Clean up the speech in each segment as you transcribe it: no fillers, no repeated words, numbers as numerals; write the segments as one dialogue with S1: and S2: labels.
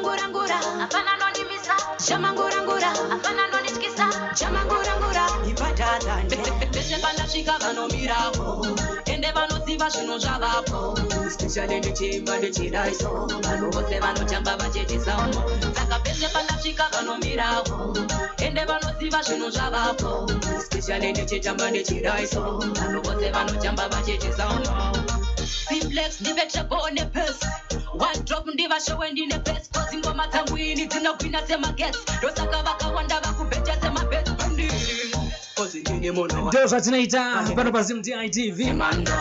S1: Chamangurangura, hapana anondimisa. Chamangurangura, hapana anondityisa. Chamangurangura, ipatadhande. Pese pandasvika vanomirapo, ende vanoziva zvinhu zvavapo. Especially ndichiimba ndichidaiso, vanhu vose vanotamba vachitisawo. Saka pese pandasvika vanomirapo, ende vanoziva zvinhu zvavapo. Especially ndichitamba ndichidaiso, vanhu vose vanotamba vachitisawo. Simplex ndive treble nebass, one drop ndivashowe ndine bass, 'cause ngoma dzangu ini dzinogwina semagetsi, ndosaka vakawanda vakubheja semabets pandiri, 'cause ndini munhu
S2: Ndo zvatinoita pano paZimDI TV.
S1: Mando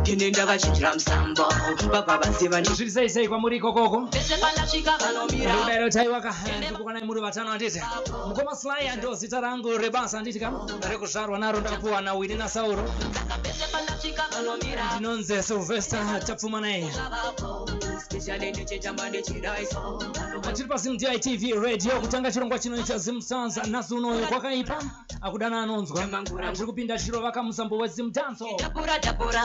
S1: ndini ndakachinjira musambo, baba vaziva.
S2: Zviri sei sei kwamuri ikokoko?
S1: Pese pandasvika vanomira.
S2: Ndikudairo taiwaka ndikukanai muri vatano, handiti? Mukoma Slaya ndo zita rangu rebasa, handiti ka? Rekuzvarwa naro ndakapuwa naWini naSauro.
S1: Saka pese pandasvika vanomira.
S2: Ndinonzi Sylvester Tapfumanai.
S1: Zvavapo, especially ndichitamba ndichidaiso.
S2: Tiri paZimDI TV Radio kutanga chirongwa chinoita Zimstars. Nhasi unoyo kwakaipa, akudana anonzwa. Tiri kupinda tichirovaka musambo weZimdanso.
S1: Tapura tapura.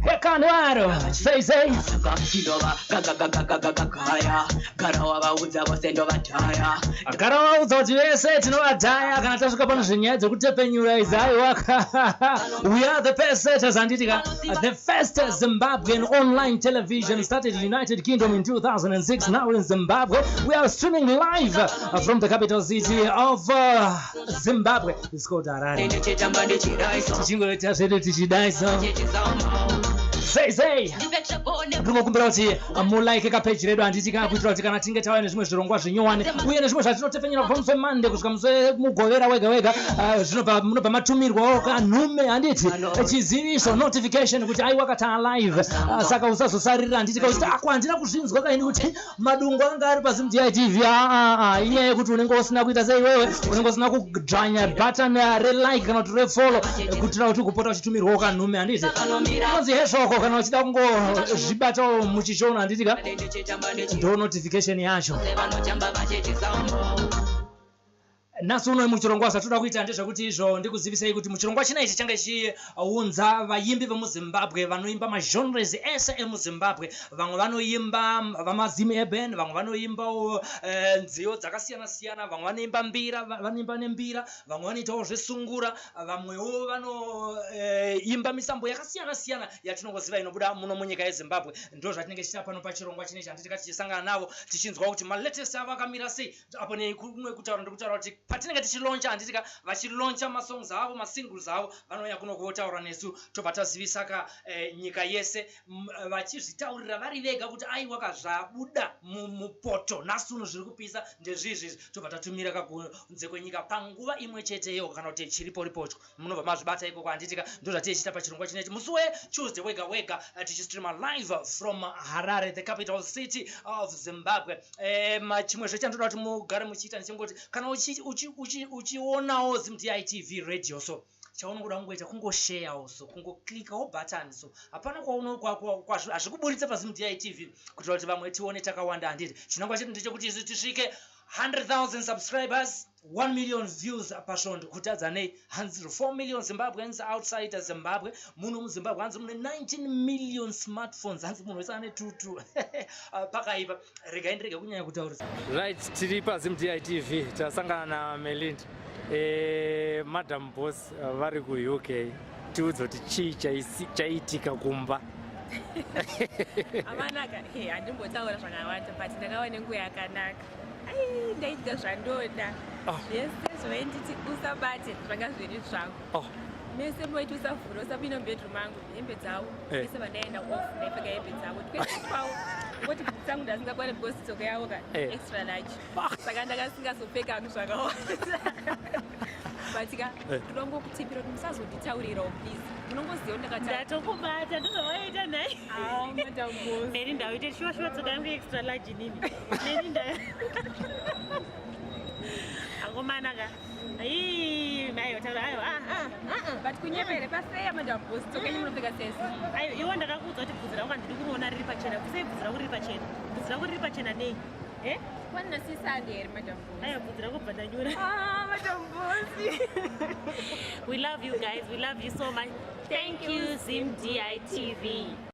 S2: Hekanwaro, sei sei?
S1: Saka ndinova gagagagagagagaya, gara wavaudza vose ndovadhaya.
S2: Gara vaudza kuti vese tinovadhaya kana tasvika pano zvenyaya dzekutepenyura idzi. Aiwaka, we are the best setters, handiti ka? The first Zimbabwean online television started in United Kingdom in 2006, now in Zimbabwe. We are streaming live from the capital city of Zimbabwe. It's called Harare.
S1: Ndichitamba ndichidaiso.
S2: Tichingoita zvedu tichidaiso.
S1: Chichizauma.
S2: Sei sei?
S1: Ndive treble.
S2: Ndinokumbira kuti mulike kapeji redu, handiti ka? Kuitira kuti kana tinge tauya nezvimwe zvirongwa zvinyowani uye nezvimwe zvatinotepfenyera kubva musi weMonday kusvika musi weMugovera wega wega, zvinobva munobva matumirwawo kanhume, handiti? Chiziviso, notification kuti aiwa, taa live. Saka usazosarira, handiti ka? Uchiti ako handina kuzvinzwa kaini kuti Madungu anga ari paZimDI TV. Aa, inyaya yekuti unenge usina kuita sei iwewe, unenge usina kudzvanya button relike kana kuti refollow kuitira kuti ugopota uchitumirwawo kanhume, handiti? Inonzi heshoko kana uchida kungozvibatawo muchichiona, handiti ka?
S1: Ndichitamba.
S2: Ndo notification yacho.
S1: Vanotamba vachitizauma.
S2: Nhasi uno muchirongwa zvatoda kuita ndezvekuti izvo ndikuzivisei kuti muchirongwa china ichi change chiunza vaimbi vemuZimbabwe vanoimba magenres ese emuZimbabwe. Vamwe vanoimba vamazim urban, vamwe vanoimbawo nziyo dzakasiyana siyana, vamwe vanoimba mbira, vanoimba nembira, vamwe vanoitawo zvesungura, vamwewo vanoimba misambo yakasiyana siyana yatinongoziva inobuda muno munyika yeZimbabwe. Ndo zvatinenge tichiita pano pachirongwa chinechi, handiti? Tichisangana navo tichinzwa kuti malatest avo akamira sei. Apo nekumwe kutaura ndikutaura kuti patinenge tichilauncha, handiti ka, vachilauncha masongs avo, masingles avo, vanouya kuno kuvotaura nesu, tobva tazivisa ka nyika yese, vachizvitaurira vari vega kuti aiwa ka, zvabuda mupoto nhasi uno zviri kupisa ndezvizvi, tobva tatumira ka kunze kwenyika panguva imwe cheteyo kana kuti chiriporipocho, munobva mazvibata ikoko, handiti ka? Ndo zvatichiita pachirongwa chinechi musi weTuesday wega wega, tichistreama live from Harare, the capital city of Zimbabwe. Chimwe zvechandoda kuti mugare muchiita ndechengoti kana uchionawo ZimDI TV Radio, so chaunongoda kungoita kungosharewo, so kungoclickawo button, so hapana hazvikuburitse paZimDI TV kuitira kuti vamwe tione takawanda, handiti? Chinangwa chedu ndechekuti isu tisvike 100,000 subscribers, 1 million views pasvondo. Kutadza nei? Hanzi 4 million Zimbabweans outside Zimbabwe. Muno muZimbabwe hanzi mune 19 million smartphones, hanzi munhu wese ane tutu. Pakaipa, regai ndirege kunyanya kutaurisa.
S3: Right, tiri paZimDI TV, tasangana naMelinda, Madam Boss vari kuUK. Tiudze kuti chii chaiitika kumba?
S4: Amanaka, he, handimbotaura zvakawanda, but ndakava nenguva yakanaka. Ai, ndaidya zvandoda. Zvese zvainditi usabate zvanga zviri zvangu. Mese moiti usavhura, usapinda mubedroom angu, hembe dzavo. Vese vandaenda off ndaipfeka hembe dzavo, twese twavo, ngoti bhutsu dzangu ndasingakwana because tsoka yavo ka extra large, saka ndakasingazopfeka hangu zvakawanda. But ka ndinongokutipira kuti musazonditaurirawo, please. Munongoziva kuti ndakataura.
S5: Ndatokubata, ndozvavaita nhai.
S4: Ah, Madam Boss.
S5: Melinda, uite shuwa shuwa tsoka yangu extra large nini? Melinda, akomana ka. Ii, mai taura ayo, ah ah ah.
S4: But kunyepere pafair, Madam Boss, tsoka yenyu munopfeka sesi.
S5: Ayo, iwe ndakakuudza kuti bvudzi rangu handidi kuriona riri pachena. Kusei bvudzi rangu riri pachena? Bvudzi rangu riri pachena nei? Eh?
S4: Kwanina sisande here, Madam Boss?
S5: Ayo, bvudzi rangu bva ndanyura.
S4: Ah, Madam Boss.
S5: We love you guys, we love you so much. Thank you, Zim DITV.